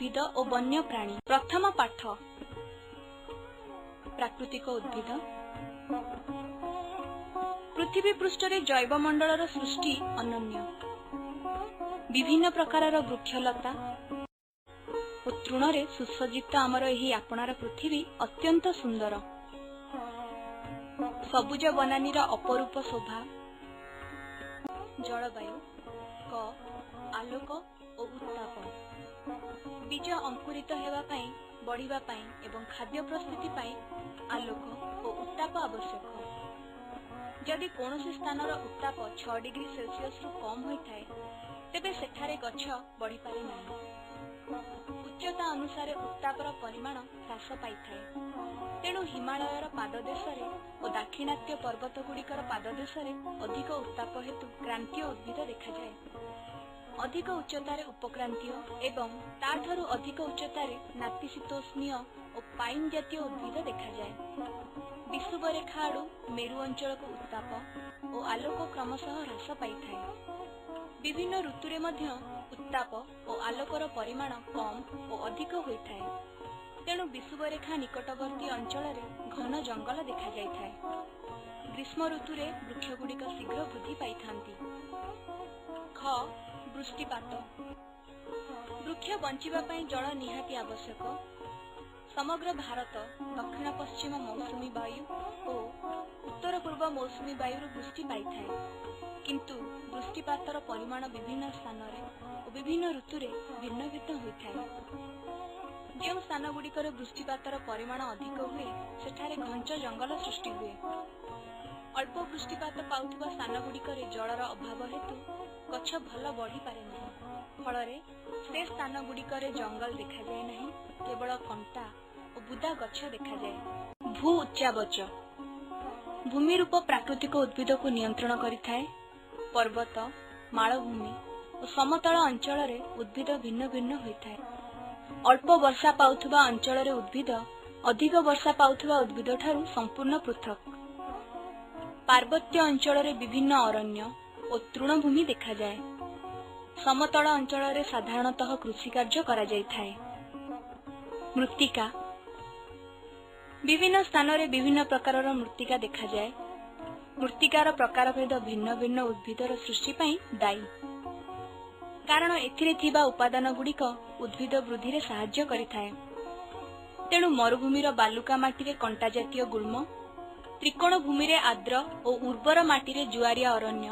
ଉଦ୍ଭିଦ ଓ ବନ୍ୟ ପ୍ରାଣୀ। ପ୍ରଥମ ପାଠ, ପ୍ରାକୃତିକ ଉଦ୍ଭିଦ। ପୃଥିବୀ ପୃଷ୍ଠରେ ଜୈବମଣ୍ଡଳର ସୃଷ୍ଟି ଅନନ୍ୟ। ବିଭିନ୍ନ ପ୍ରକାରର ବୃକ୍ଷଲତା ଓ ତୃଣରେ ସୁସଜ୍ଜିତ ଆମର ଏହି ଆପଣାର ପୃଥିବୀ ଅତ୍ୟନ୍ତ ସୁନ୍ଦର। ସବୁଜ ବନାନୀର ଅପରୂପ ଶୋଭା। ଜଳବାୟୁ। କ, ଆଲୋକ ଓ ଉତ୍ତାପ। ବୀଜ ଅଙ୍କୁରିତ ହେବା ପାଇଁ, ବଢ଼ିବା ପାଇଁ ଏବଂ ଖାଦ୍ୟ ପ୍ରସ୍ତୁତି ପାଇଁ ଆଲୋକ ଓ ଉତ୍ତାପ ଆବଶ୍ୟକ। ଯଦି କୌଣସି ସ୍ଥାନର ଉତ୍ତାପ 6 ଡିଗ୍ରୀ ସେଲସିୟସରୁ କମ୍ ହୋଇଥାଏ, ତେବେ ସେଠାରେ ଗଛ ବଢ଼ିପାରେ ନାହିଁ। ଉଚ୍ଚତା ଅନୁସାରେ ଉତ୍ତାପର ପରିମାଣ ହ୍ରାସ ପାଇଥାଏ। ତେଣୁ ହିମାଳୟର ପାଦଦେଶରେ ଓ ଦାକ୍ଷିଣାତ୍ୟ ପର୍ବତଗୁଡ଼ିକର ପାଦଦେଶରେ ଅଧିକ ଉତ୍ତାପ ହେତୁ କ୍ରାନ୍ତୀୟ ଉଦ୍ଭିଦ ଦେଖାଯାଏ। ଅଧିକ ଉଚ୍ଚତାରେ ଉପକ୍ରାନ୍ତୀୟ ଏବଂ ତାଠାରୁ ଅଧିକ ଉଚ୍ଚତାରେ ନାତିଶୀତୋଷ୍ଣୀୟ ଓ ପାଇନ୍ ଜାତୀୟ ଉଦ୍ଭିଦ ଦେଖାଯାଏ। ବିଷୁବରେଖା ଆଡୁ ମେରୁ ଅଞ୍ଚଳକୁ ଉତ୍ତାପ ଓ ଆଲୋକ କ୍ରମଶଃ ହ୍ରାସ ପାଇଥାଏ। ବିଭିନ୍ନ ଋତୁରେ ମଧ୍ୟ ଉତ୍ତାପ ଓ ଆଲୋକର ପରିମାଣ କମ୍ ଓ ଅଧିକ ହୋଇଥାଏ। ତେଣୁ ବିଷୁବରେଖା ନିକଟବର୍ତ୍ତୀ ଅଞ୍ଚଳରେ ଘନ ଜଙ୍ଗଲ ଦେଖାଯାଇଥାଏ। ଗ୍ରୀଷ୍ମ ଋତୁରେ ବୃକ୍ଷଗୁଡ଼ିକ ଶୀଘ୍ର ବୃଦ୍ଧି ପାଇଥାନ୍ତି। ଖ, ବୃଷ୍ଟିପାତ। ବୃକ୍ଷ ବଞ୍ଚିବା ପାଇଁ ଜଳ ନିହାତି ଆବଶ୍ୟକ। ସମଗ୍ର ଭାରତ ଦକ୍ଷିଣ ପଶ୍ଚିମ ମୌସୁମୀ ବାୟୁ ଓ ଉତ୍ତର ପୂର୍ବ ମୌସୁମୀ ବାୟୁରୁ ବୃଷ୍ଟି ପାଇଥାଏ। କିନ୍ତୁ ବୃଷ୍ଟିପାତର ପରିମାଣ ବିଭିନ୍ନ ସ୍ଥାନରେ ଓ ବିଭିନ୍ନ ଋତୁରେ ଭିନ୍ନ ଭିନ୍ନ ହୋଇଥାଏ। ଯେଉଁ ସ୍ଥାନଗୁଡ଼ିକରେ ବୃଷ୍ଟିପାତର ପରିମାଣ ଅଧିକ ହୁଏ, ସେଠାରେ ଘଞ୍ଚ ଜଙ୍ଗଲ ସୃଷ୍ଟି ହୁଏ। ଅଳ୍ପ ବୃଷ୍ଟିପାତ ପାଉଥିବା ସ୍ଥାନଗୁଡ଼ିକରେ ଜଳର ଅଭାବ ହେତୁ ଗଛ ଭଲ ବଢ଼ିପାରେ ନାହିଁ। ଫଳରେ ସେ ସ୍ଥାନଗୁଡ଼ିକରେ ଜଙ୍ଗଲ ଦେଖାଯାଏ ନାହିଁ, କେବଳ କଣ୍ଟା ଓ ବୁଦା ଗଛ ଦେଖାଯାଏ। ଭୂ ଉଚ୍ଚାବଚ। ଭୂମିରୂପ ପ୍ରାକୃତିକ ଉଦ୍ଭିଦକୁ ନିୟନ୍ତ୍ରଣ କରିଥାଏ। ପର୍ବତ, ମାଳଭୂମି ଓ ସମତଳ ଅଞ୍ଚଳରେ ଉଦ୍ଭିଦ ଭିନ୍ନ ଭିନ୍ନ ହୋଇଥାଏ। ଅଳ୍ପ ବର୍ଷା ପାଉଥିବା ଅଞ୍ଚଳରେ ଉଦ୍ଭିଦ ଅଧିକ ବର୍ଷା ପାଉଥିବା ଉଦ୍ଭିଦଠାରୁ ସମ୍ପୂର୍ଣ୍ଣ ପୃଥକ୍। ପାର୍ବତ୍ୟ ଅଞ୍ଚଳରେ ବିଭିନ୍ନ ଅରଣ୍ୟ ଓ ତୃଣଭୂମି ଦେଖାଯାଏ। ସମତଳ ଅଞ୍ଚଳରେ ସାଧାରଣତଃ କୃଷିକାର୍ଯ୍ୟ କରାଯାଇଥାଏ। ମୃତ୍ତିକା। ବିଭିନ୍ନ ସ୍ଥାନରେ ବିଭିନ୍ନ ପ୍ରକାରର ମୃତ୍ତିକା ଦେଖାଯାଏ। ମୃତ୍ତିକାର ପ୍ରକାରଭେଦ ଭିନ୍ନ ଭିନ୍ନ ଉଦ୍ଭିଦର ସୃଷ୍ଟି ପାଇଁ ଦାୟୀ, କାରଣ ଏଥିରେ ଥିବା ଉପାଦାନଗୁଡ଼ିକ ଉଦ୍ଭିଦ ବୃଦ୍ଧିରେ ସାହାଯ୍ୟ କରିଥାଏ। ତେଣୁ ମରୁଭୂମିର ବାଲୁକା ମାଟିରେ କଣ୍ଟା ଜାତୀୟ ଗୁଳ୍ମ, ତ୍ରିକୋଣ ଭୂମିରେ ଆର୍ଦ୍ର ଓ ଉର୍ବର ମାଟିରେ ଜୁଆରିଆ ଅରଣ୍ୟ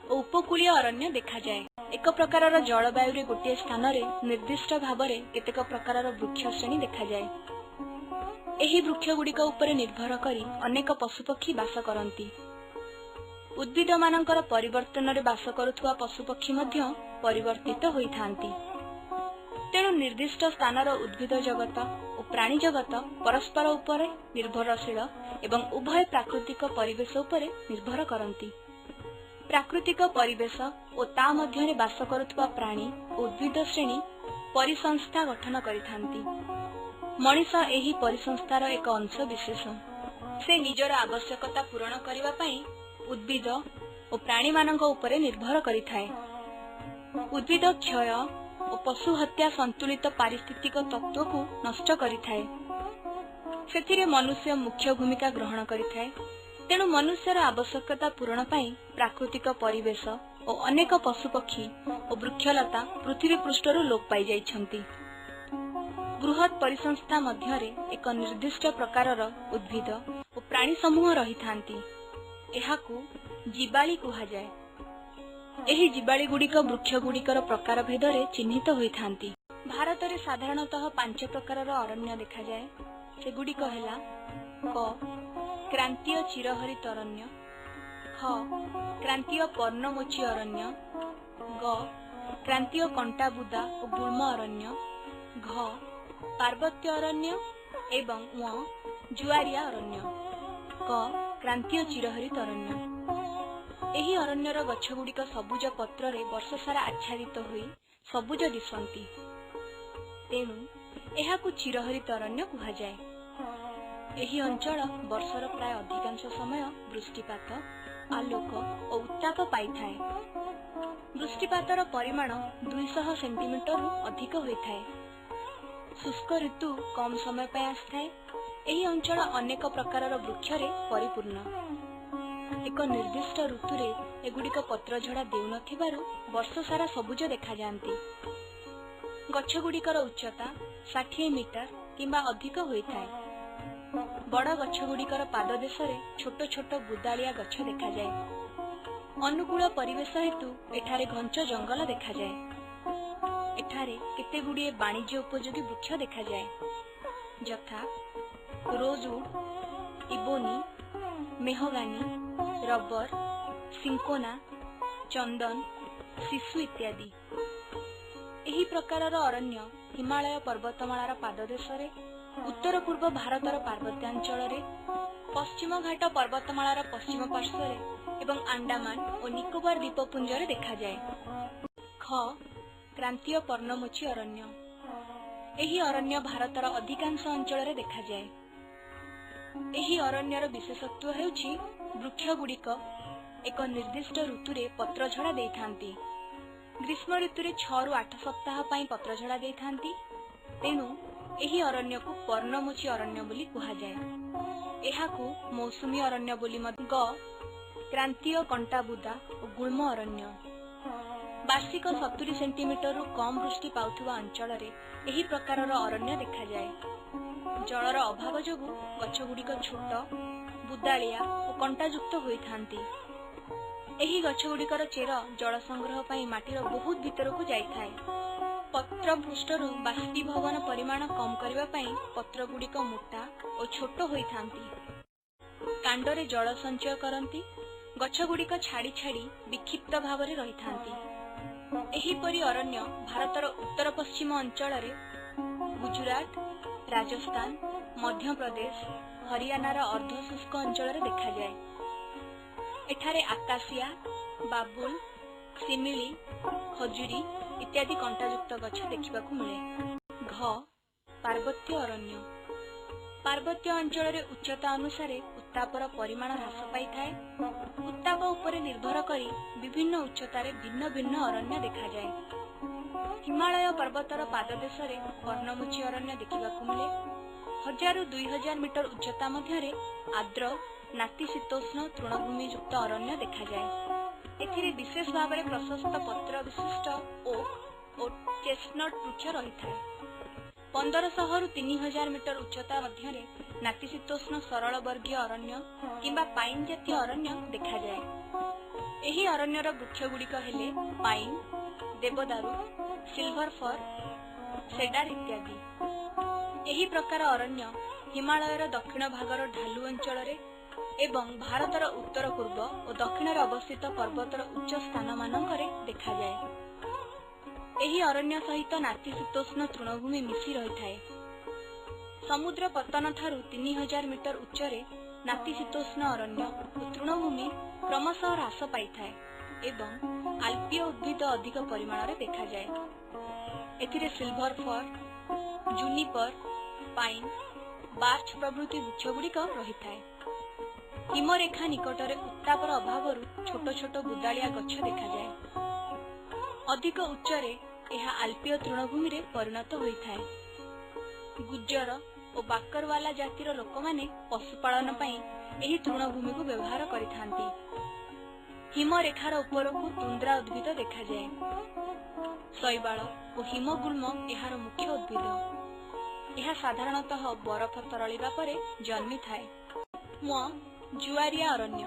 ଓ ଉପକୂଳୀୟ ଅରଣ୍ୟ ଦେଖାଯାଏ। ଏକ ପ୍ରକାରର ଜଳବାୟୁରେ ଗୋଟିଏ ସ୍ଥାନରେ ନିର୍ଦ୍ଦିଷ୍ଟ ଭାବରେ କେତେକ ପ୍ରକାରର ବୃକ୍ଷ ଶ୍ରେଣୀ ଦେଖାଯାଏ। ଏହି ବୃକ୍ଷଗୁଡ଼ିକ ଉପରେ ନିର୍ଭର କରି ଅନେକ ପଶୁପକ୍ଷୀ ବାସ କରନ୍ତି। ଉଦ୍ଭିଦମାନଙ୍କର ପରିବର୍ତ୍ତନରେ ବାସ କରୁଥିବା ପଶୁପକ୍ଷୀ ମଧ୍ୟ ପରିବର୍ତ୍ତିତ ହୋଇଥାନ୍ତି। ତେଣୁ ନିର୍ଦ୍ଦିଷ୍ଟ ସ୍ଥାନର ଉଦ୍ଭିଦ ଜଗତ ଓ ପ୍ରାଣୀ ଜଗତ ପରସ୍ପର ଉପରେ ନିର୍ଭରଶୀଳ ଏବଂ ଉଭୟ ପ୍ରାକୃତିକ ପରିବେଶ ଉପରେ ନିର୍ଭର କରନ୍ତି। ପ୍ରାକୃତିକ ପରିବେଶ ଓ ତା ମଧ୍ୟରେ ବାସ କରୁଥିବା ପ୍ରାଣୀ ଓ ଉଦ୍ଭିଦ ଶ୍ରେଣୀ ପରିସଂସ୍ଥା ଗଠନ କରିଥାନ୍ତି। ମଣିଷ ଏହି ପରିସଂସ୍ଥାର ଏକ ଅଂଶ ବିଶେଷ। ସେ ନିଜର ଆବଶ୍ୟକତା ପୂରଣ କରିବା ପାଇଁ ଉଦ୍ଭିଦ ଓ ପ୍ରାଣୀମାନଙ୍କ ଉପରେ ନିର୍ଭର କରିଥାଏ। ଉଦ୍ଭିଦ କ୍ଷୟ ଓ ପଶୁ ହତ୍ୟା ସନ୍ତୁଳିତ ପାରିସ୍ଥିତିକ ତତ୍ତ୍ୱକୁ ନଷ୍ଟ କରିଥାଏ। ସେଥିରେ ମନୁଷ୍ୟ ମୁଖ୍ୟ ଭୂମିକା ଗ୍ରହଣ କରିଥାଏ। ତେଣୁ ମନୁଷ୍ୟର ଆବଶ୍ୟକତା ପୂରଣ ପାଇଁ ପ୍ରାକୃତିକ ପରିବେଶ ଓ ଅନେକ ପଶୁପକ୍ଷୀ ଓ ବୃକ୍ଷଲତା ପୃଥିବୀ ପୃଷ୍ଠରୁ ଲୋପ ପାଇଯାଇଛନ୍ତି। ବୃହତ୍ ପରିସଂସ୍ଥା ମଧ୍ୟରେ ଏକ ନିର୍ଦ୍ଦିଷ୍ଟ ପ୍ରକାରର ଉଦ୍ଭିଦ ଓ ପ୍ରାଣୀ ସମୂହ ରହିଥାନ୍ତି। ଏହାକୁ ଜୀବାଳି କୁହାଯାଏ। ଏହି ଜୀବାଳିଗୁଡ଼ିକ ବୃକ୍ଷଗୁଡ଼ିକର ପ୍ରକାରଭେଦରେ ଚିହ୍ନିତ ହୋଇଥାନ୍ତି। ଭାରତରେ ସାଧାରଣତଃ 5 ପ୍ରକାରର ଅରଣ୍ୟ ଦେଖାଯାଏ। ସେଗୁଡ଼ିକ ହେଲା: କ, କ୍ରାନ୍ତୀୟ ଚିରହରିତ ଅରଣ୍ୟ, ଖ, କ୍ରାନ୍ତୀୟ ପର୍ଣ୍ଣମୋଚୀ ଅରଣ୍ୟ, ଗ, କ୍ରାନ୍ତୀୟ କଣ୍ଟାବୁଦା ଓ ଗୁଳ୍ମ ଅରଣ୍ୟ, ଘ, ପାର୍ବତ୍ୟ ଅରଣ୍ୟ ଏବଂ ଙ, ଜୁଆରିଆ ଅରଣ୍ୟ। କ, କ୍ରାନ୍ତୀୟ ଚିରହରିତ ଅରଣ୍ୟ। ଏହି ଅରଣ୍ୟର ଗଛଗୁଡ଼ିକ ସବୁଜ ପତ୍ରରେ ବର୍ଷସାରା ଆଚ୍ଛାଦିତ ହୋଇ ସବୁଜ ଦିଶନ୍ତି। ତେଣୁ ଏହାକୁ ଚିରହରିତ ଅରଣ୍ୟ କୁହାଯାଏ। ଏହି ଅଞ୍ଚଳ ବର୍ଷର ପ୍ରାୟ ଅଧିକାଂଶ ସମୟ ବୃଷ୍ଟିପାତ, ଆଲୋକ ଓ ଉତ୍ତାପ ପାଇଥାଏ। ବୃଷ୍ଟିପାତର ପରିମାଣ 200 ସେଣ୍ଟିମିଟରରୁ ଅଧିକ ହୋଇଥାଏ। ଶୁଷ୍କ ଋତୁ କମ୍ ସମୟ ପାଇଁ ଆସିଥାଏ। ଏହି ଅଞ୍ଚଳ ଅନେକ ପ୍ରକାରର ବୃକ୍ଷରେ ପରିପୂର୍ଣ୍ଣ। ଏକ ନିର୍ଦ୍ଦିଷ୍ଟ ଋତୁରେ ଏଗୁଡ଼ିକ ପତ୍ରଝଡ଼ା ଦେଉନଥିବାରୁ ବର୍ଷସାରା ସବୁଜ ଦେଖାଯାଆନ୍ତି। ଗଛଗୁଡ଼ିକର ଉଚ୍ଚତା 60 ମିଟର କିମ୍ବା ଅଧିକ ହୋଇଥାଏ। ବଡ଼ ଗଛଗୁଡ଼ିକର ପାଦଦେଶରେ ଛୋଟ ଛୋଟ ବୁଦାଳିଆ ଗଛ ଦେଖାଯାଏ। ଅନୁକୂଳ ପରିବେଶ ହେତୁ ଏଠାରେ ଘଞ୍ଚ ଜଙ୍ଗଲ ଦେଖାଯାଏ। ଏଠାରେ କେତେଗୁଡ଼ିଏ ବାଣିଜ୍ୟ ଉପଯୋଗୀ ବୃକ୍ଷ ଦେଖାଯାଏ, ଯଥା rosewood, ebony, mahogany, rubber, cinchona, ଚନ୍ଦନ, ଶିଶୁ ଇତ୍ୟାଦି। ଏହି ପ୍ରକାରର ଅରଣ୍ୟ ହିମାଳୟ ପର୍ବତମାଳାର ପାଦଦେଶରେ, ଉତ୍ତର ପୂର୍ବ ଭାରତର ପାର୍ବତ୍ୟାଞ୍ଚଳରେ, ପଶ୍ଚିମଘାଟ ପର୍ବତମାଳାର ପଶ୍ଚିମ ପାର୍ଶ୍ୱରେ ଏବଂ ଆଣ୍ଡାମାନ ଓ ନିକୋବର ଦ୍ୱୀପପୁଞ୍ଜରେ ଦେଖାଯାଏ। ଖ. କ୍ରାନ୍ତୀୟ ପର୍ଣ୍ଣମୋଚୀ ଅରଣ୍ୟ। ଏହି ଅରଣ୍ୟ ଭାରତର ଅଧିକାଂଶ ଅଞ୍ଚଳରେ ଦେଖାଯାଏ। ଏହି ଅରଣ୍ୟର ବିଶେଷତ୍ୱ ହେଉଛି ବୃକ୍ଷଗୁଡ଼ିକ ଏକ ନିର୍ଦ୍ଦିଷ୍ଟ ଋତୁରେ ପତ୍ରଝଡ଼ା ଦେଇଥାନ୍ତି। ଗ୍ରୀଷ୍ମ ଋତୁରେ 6ରୁ 8 ସପ୍ତାହ ପାଇଁ ପତ୍ରଝଡ଼ା ଦେଇଥାନ୍ତି। ତେଣୁ ଏହି ଅରଣ୍ୟକୁ ପର୍ଣ୍ଣମୋଚୀ ଅରଣ୍ୟ ବୋଲି କୁହାଯାଏ। ଏହାକୁ ମୌସୁମୀ ଅରଣ୍ୟ ବୋଲି ମଧ୍ୟ। ଗ. କ୍ରାନ୍ତୀୟ କଣ୍ଟାବୁଦା ଓ ଗୁଳ୍ମ ଅରଣ୍ୟ। ବାର୍ଷିକ 70 ସେଣ୍ଟିମିଟରରୁ କମ୍ ବୃଷ୍ଟି ପାଉଥିବା ଅଞ୍ଚଳରେ ଏହି ପ୍ରକାରର ଅରଣ୍ୟ ଦେଖାଯାଏ। ଜଳର ଅଭାବ ଯୋଗୁଁ ଗଛଗୁଡ଼ିକ ଛୋଟ, ବୁଦାଳିଆ ଓ କଣ୍ଟାଯୁକ୍ତ ହୋଇଥାନ୍ତି। ଏହି ଗଛଗୁଡ଼ିକର ଚେର ଜଳ ସଂଗ୍ରହ ପାଇଁ ମାଟିର ବହୁତ ଭିତରକୁ ଯାଇଥାଏ। ପତ୍ର ପୃଷ୍ଠରୁ ବାଷ୍ପୀଭବନ ପରିମାଣ କମ୍ କରିବା ପାଇଁ ପତ୍ରଗୁଡ଼ିକ ମୋଟା ଓ ଛୋଟ ହୋଇଥାନ୍ତି। କାଣ୍ଡରେ ଜଳ ସଞ୍ଚୟ କରନ୍ତି। ଗଛଗୁଡ଼ିକ ଛାଡ଼ି ଛାଡ଼ି ବିକ୍ଷିପ୍ତ ଭାବରେ ରହିଥାନ୍ତି। ଏହିପରି ଅରଣ୍ୟ ଭାରତର ଉତ୍ତର ପଶ୍ଚିମ ଅଞ୍ଚଳରେ, ଗୁଜୁରାଟ, ରାଜସ୍ଥାନ, ମଧ୍ୟପ୍ରଦେଶ, ହରିୟାଣାର ଅର୍ଦ୍ଧଶୁଷ୍କ ଅଞ୍ଚଳରେ ଦେଖାଯାଏ। ଏଠାରେ ଆକାଶିଆ, ବାବୁଲ, ଶିମିଳି, ଖଜୁରୀ ଇତ୍ୟାଦି କଣ୍ଟାଯୁକ୍ତ ଗଛ ଦେଖିବାକୁ ମିଳେ। ଘ. ପାର୍ବତ୍ୟ ଅରଣ୍ୟ। ପାର୍ବତ୍ୟ ଅଞ୍ଚଳରେ ଉଚ୍ଚତା ଅନୁସାରେ ଉତ୍ତାପର ପରିମାଣ ହ୍ରାସ ପାଇଥାଏ। ଉତ୍ତାପ ଉପରେ ନିର୍ଭର କରି ବିଭିନ୍ନ ଉଚ୍ଚତାରେ ଭିନ୍ନ ଭିନ୍ନ ଅରଣ୍ୟ ଦେଖାଯାଏ। ହିମାଳୟ ପର୍ବତର ପାଦଦେଶରେ ପର୍ଣ୍ଣମୋଚୀ ଅରଣ୍ୟ ଦେଖିବାକୁ ମିଳେ। 1000ରୁ 2000 ମିଟର ଉଚ୍ଚତା ମଧ୍ୟରେ ଆର୍ଦ୍ର ନାତିଶୀତୋଷ୍ଣ ତୃଣଭୂମିଯୁକ୍ତ ଅରଣ୍ୟ ଦେଖାଯାଏ। ଏଥିରେ ବିଶେଷ ଭାବରେ ପ୍ରଶସ୍ତ ପତ୍ର ବିଶିଷ୍ଟ ଓକ୍ ଓ ଚେଷ୍ଟନଟ୍ ବୃକ୍ଷ ରହିଥାଏ। 1500ରୁ 3000 ମିଟର ଉଚ୍ଚତା ମଧ୍ୟରେ ନାତିଶୀତୋଷ୍ଣ ସରଳ ବର୍ଗୀୟ ଅରଣ୍ୟ କିମ୍ବା ପାଇନ୍ ଜାତୀୟ ଅରଣ୍ୟ ଦେଖାଯାଏ। ଏହି ଅରଣ୍ୟର ବୃକ୍ଷଗୁଡ଼ିକ ହେଲେ ପାଇନ୍, ଦେବଦାରୁ, ସିଲଭର ଫର୍, ସେଡାର ଇତ୍ୟାଦି। ଏହି ପ୍ରକାର ଅରଣ୍ୟ ହିମାଳୟର ଦକ୍ଷିଣ ଭାଗର ଢାଲୁ ଅଞ୍ଚଳରେ ଏବଂ ଭାରତର ଉତ୍ତର ପୂର୍ବ ଓ ଦକ୍ଷିଣରେ ଅବସ୍ଥିତ ପର୍ବତର ଉଚ୍ଚ ସ୍ଥାନମାନଙ୍କରେ ଦେଖାଯାଏ। ଏହି ଅରଣ୍ୟ ସହିତ ନାତିଶୀତୋଷ୍ଣ ତୃଣଭୂମି ମିଶି ରହିଥାଏ। ସମୁଦ୍ର ପତ୍ତନଠାରୁ 3000 ମିଟର ଉଚ୍ଚରେ ନାତିଶୀତୋଷ୍ଣ ଅରଣ୍ୟ ଓ ତୃଣଭୂମି କ୍ରମଶଃ ହ୍ରାସ ପାଇଥାଏ ଏବଂ ଆଲପୀୟ ଉଦ୍ଭିଦ ଅଧିକ ପରିମାଣରେ ଦେଖାଯାଏ। ଏଥିରେ silver fir, juniper, pine, birch ପ୍ରଭୃତି ବୃକ୍ଷଗୁଡ଼ିକ ରହିଥାଏ। ହିମରେଖା ନିକଟରେ ଉତ୍ତାପର ଅଭାବରୁ ଛୋଟ ଛୋଟ ବୁଦାଳିଆ ଗଛ ଦେଖାଯାଏ। ଅଧିକ ଉଚ୍ଚରେ ଏହା ଆଲପୀୟ ତୃଣଭୂମିରେ ପରିଣତ ହୋଇଥାଏ। ଗୁଜ୍ଜର ଓ ବାକରୱାଲା ଜାତିର ଲୋକମାନେ ପଶୁପାଳନ ପାଇଁ ଏହି ତୃଣଭୂମିକୁ ବ୍ୟବହାର କରିଥାନ୍ତି। ହିମରେଖାର ଉପରକୁ ତୁନ୍ଦ୍ରା ଉଦ୍ଭିଦ ଦେଖାଯାଏ। ଶୈବାଳ ଓ ହିମଗୁଳ୍ମ ଏହାର ମୁଖ୍ୟ ଉଦ୍ଭିଦ। ଏହା ସାଧାରଣତଃ ବରଫ ତରଳିବା ପରେ ଜନ୍ମିଥାଏ। ଜୁଆରିଆ ଅରଣ୍ୟ।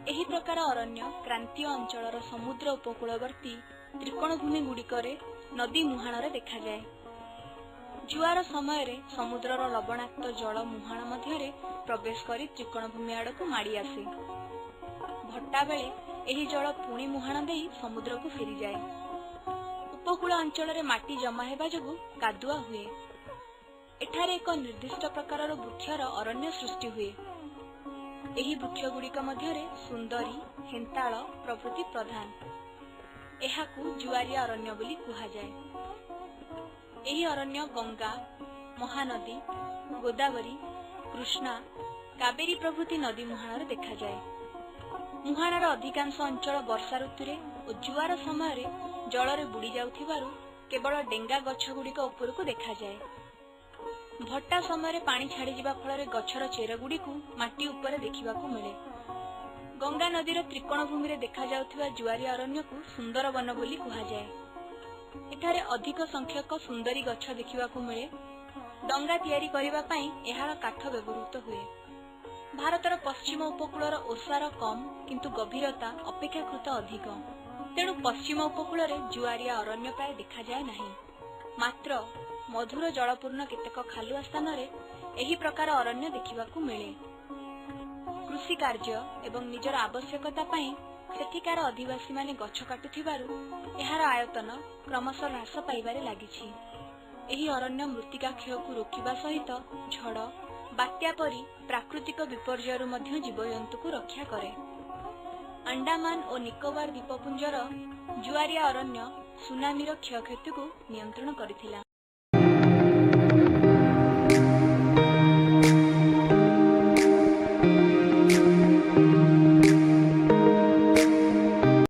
ଏହି ପ୍ରକାର ଅରଣ୍ୟ କ୍ରାନ୍ତୀୟ ଅଞ୍ଚଳର ସମୁଦ୍ର ଉପକୂଳବର୍ତ୍ତୀ ତ୍ରିକୋଣଭୂମିଗୁଡ଼ିକରେ ନଦୀ ମୁହାଣରେ ଦେଖାଯାଏ। ଜୁଆର ସମୟରେ ସମୁଦ୍ରର ଲବଣାକ୍ତ ଜଳ ମୁହାଣ ମଧ୍ୟରେ ପ୍ରବେଶ କରି ତ୍ରିକୋଣଭୂମି ଆଡ଼କୁ ମାଡ଼ି ଆସେ। ଭଟ୍ଟା ବେଳେ ଏହି ଜଳ ପୁଣି ମୁହାଣ ଦେଇ ସମୁଦ୍ରକୁ ଫେରିଯାଏ। ଉପକୂଳ ଅଞ୍ଚଳରେ ମାଟି ଜମା ହେବା ଯୋଗୁଁ କାଦୁଆ ହୁଏ। ଏଠାରେ ଏକ ନିର୍ଦ୍ଦିଷ୍ଟ ପ୍ରକାରର ବୃକ୍ଷର ଅରଣ୍ୟ ସୃଷ୍ଟି ହୁଏ। ଏହି ବୃକ୍ଷଗୁଡ଼ିକ ମଧ୍ୟରେ ସୁନ୍ଦରୀ, ହେନ୍ତାଳ ପ୍ରଭୃତି ପ୍ରଧାନ। ଏହାକୁ ଜୁଆରିଆ ଅରଣ୍ୟ ବୋଲି କୁହାଯାଏ। ଏହି ଅରଣ୍ୟ ଗଙ୍ଗା, ମହାନଦୀ, ଗୋଦାବରୀ, କୃଷ୍ଣା, କାବେରୀ ପ୍ରଭୃତି ନଦୀ ମୁହାଣରେ ଦେଖାଯାଏ। ମୁହାଣର ଅଧିକାଂଶ ଅଞ୍ଚଳ ବର୍ଷା ଋତୁରେ ଓ ଜୁଆର ସମୟରେ ଜଳରେ ବୁଡ଼ି ଯାଉଥିବାରୁ କେବଳ ଡେଙ୍ଗା ଗଛଗୁଡ଼ିକ ଉପରକୁ ଦେଖାଯାଏ। ଭଟ୍ଟା ସମୟରେ ପାଣି ଛାଡ଼ିଯିବା ଫଳରେ ଗଛର ଚେରଗୁଡ଼ିକୁ ମାଟି ଉପରେ ଦେଖିବାକୁ ମିଳେ। ଗଙ୍ଗା ନଦୀର ତ୍ରିକୋଣ ଭୂମିରେ ଦେଖାଯାଉଥିବା ଜୁଆରିଆ ଅରଣ୍ୟକୁ ସୁନ୍ଦରବନ ବୋଲି କୁହାଯାଏ। ଏଠାରେ ଅଧିକ ସଂଖ୍ୟକ ସୁନ୍ଦରୀ ଗଛ ଦେଖିବାକୁ ମିଳେ। ଡଙ୍ଗା ତିଆରି କରିବା ପାଇଁ ଏହାର କାଠ ବ୍ୟବହୃତ ହୁଏ। ଭାରତର ପଶ୍ଚିମ ଉପକୂଳର ଓସାର କମ୍, କିନ୍ତୁ ଗଭୀରତା ଅପେକ୍ଷାକୃତ ଅଧିକ। ତେଣୁ ପଶ୍ଚିମ ଉପକୂଳରେ ଜୁଆରିଆ ଅରଣ୍ୟ ପ୍ରାୟ ଦେଖାଯାଏ ନାହିଁ। ମାତ୍ର ମଧୁର ଜଳପୂର୍ଣ୍ଣ କେତେକ ଖାଲୁଆ ସ୍ଥାନରେ ଏହି ପ୍ରକାର ଅରଣ୍ୟ ଦେଖିବାକୁ ମିଳେ। କୃଷି କାର୍ଯ୍ୟ ଏବଂ ନିଜର ଆବଶ୍ୟକତା ପାଇଁ ସେଠିକାର ଅଧିବାସୀମାନେ ଗଛ କାଟୁଥିବାରୁ ଏହାର ଆୟତନ କ୍ରମଶଃ ହ୍ରାସ ପାଇବାରେ ଲାଗିଛି। ଏହି ଅରଣ୍ୟ ମୃତ୍ତିକା କ୍ଷୟକୁ ରୋକିବା ସହିତ ଝଡ଼, ବାତ୍ୟା ପରି ପ୍ରାକୃତିକ ବିପର୍ଯ୍ୟୟରୁ ମଧ୍ୟ ଜୀବଜନ୍ତୁକୁ ରକ୍ଷା କରେ। ଆଣ୍ଡାମାନ ଓ ନିକୋବର ଦ୍ୱୀପପୁଞ୍ଜର ଜୁଆରିଆ ଅରଣ୍ୟ ସୁନାମିର କ୍ଷୟକ୍ଷତିକୁ ନିୟନ୍ତ୍ରଣ କରିଥିଲା।